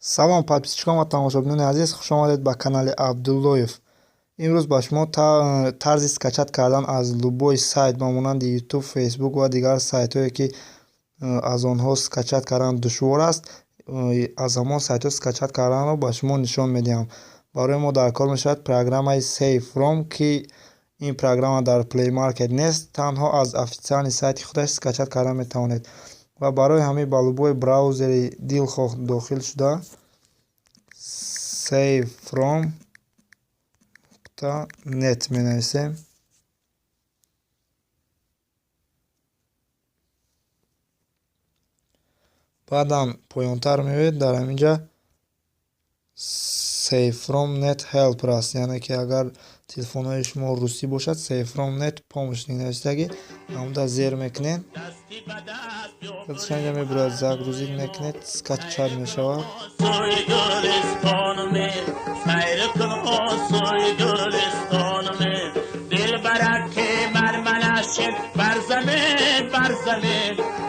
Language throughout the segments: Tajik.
Салом, подписчикон ва тамошобинони азиз, хуш омадед ба канали Абдуллоев. Имрӯз ба шумо тарзи скачать кардан аз любой сайт, ба монанди YouTube, Facebook ва дигар сайтҳое, ки аз онҳо скачать кардан душвор аст, аз ҳамон сайтҳо скачать карданро ба шумо нишон медиҳам. Барои мо дар кор мешавад программаи SaveFrom, ки ин программа дар Play Market нест, танҳо аз официальный сайти худаш скачать карда метавонед. Ва барои ҳамин ба любой браузери дилхоҳ дохил шуда, savefrom.net менависем. Баъдан поёнтар меоед, дар ҳамин ҷа SaveFrom net help аст, яъне ки агар телефонҳои шумо русӣ бошад, SaveFrom net помощник нависаги, ҳамуда зер мекунед. Инҷа мебирояд, загрузить мекунед, скачать мешавад.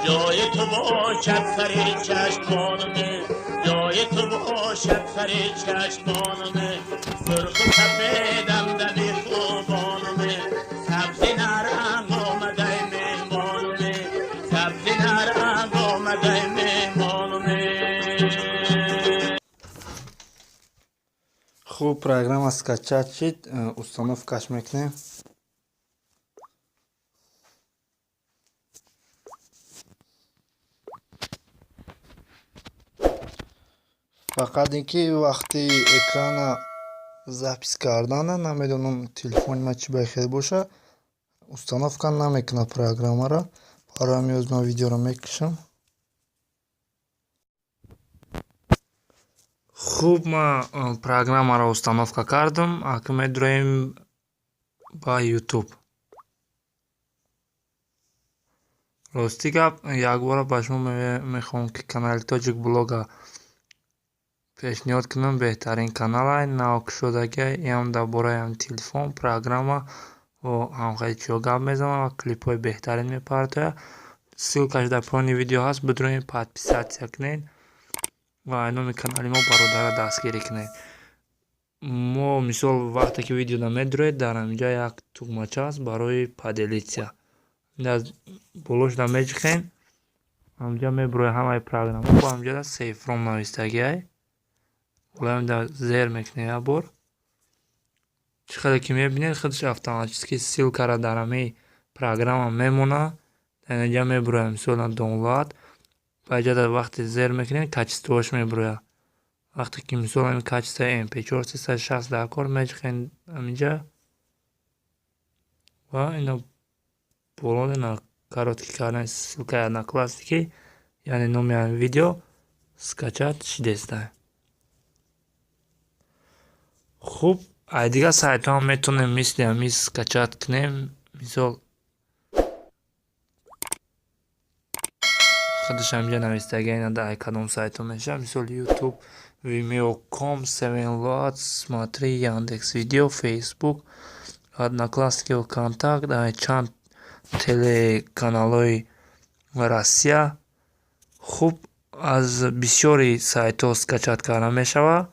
جای تو باشد سر چشمانم، جای تو باشد سر چشمانم، سرخ و سفیدم دمی خوبانم، سبزی نرنگ آمده مهمانم، سبزی نرنگ آمده مهمانم. Хуб, программа скачать шид, установкаш мекунем. Фақат ин ки вақти экрана запись кардана, намедонам, телефони ман чӣ ба хел боша, установка намекунад программаро. Барои ҳамин ҳоз ман видеоро мекушам. Хуб, ман программаро установка кардам, акнун медуроем ба YouTube. Рости гап, якбора ба шумо мехоҳам, ки канали Тоҷик Блога пешниҳод кунам. Беҳтарин каналай, навкушодагиай, иам дар бораи ҳам телефон, программа ва ҳамхели чиҳо гап мезанад ва клипҳои беҳтарин мепартояд. Ссылкаш дар поёни видео ҳаст, бидуроед, подписаться кунед ва номи канали мо бародарро дастгирӣ кунед. Мо, мисол, вақте ки видеода медуроед, дар ҳаминҷа як тугмача аст барои поделиться. Болошда меҷихем, ҳаминҷа мебурояд ҳамаи программа, бо ҳаминҷа SaveFrom навистагиай. Болои зер мекунем як бор. Чӣ хеле ки мебинед, худаш автоматически ссылкаро дар ҳамаи программа мемонад. Дар инҷа мебурояд, мисол, download, ва инҷа вақте зер мекунед, качествоаш мебурояд. Вақте ки, мисол, ҳамин качествои MP4 360 дар кор, меҷихем ҳаминҷа ва ино боло ина короткий кардани ссылкаи Одноклассники, яъне номи ҳамин видео скачать шидеста. Хуб, ай дигар сайтҳо ҳам метавонем мисли ҳамин скачать кунем. Мисол, худаш ҳаминҷа навистагиай, ина дар кадом сайтҳо мешавад. Мисол, YouTube, Vimeo.com, Sevenload, Смотри, Яндекс Видео, Facebook, Одноклассники, ВКонтакт, чанд телеканалҳои Россия. Хуб, аз бисёри сайтҳо скачать кардан мешавад.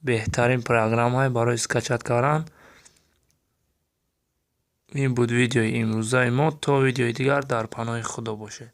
Беҳтарин программаҳое барои скачать кардан. Ин буд видеои имрӯзаи мо. То видеои дигар дар паноҳи Худо бошед.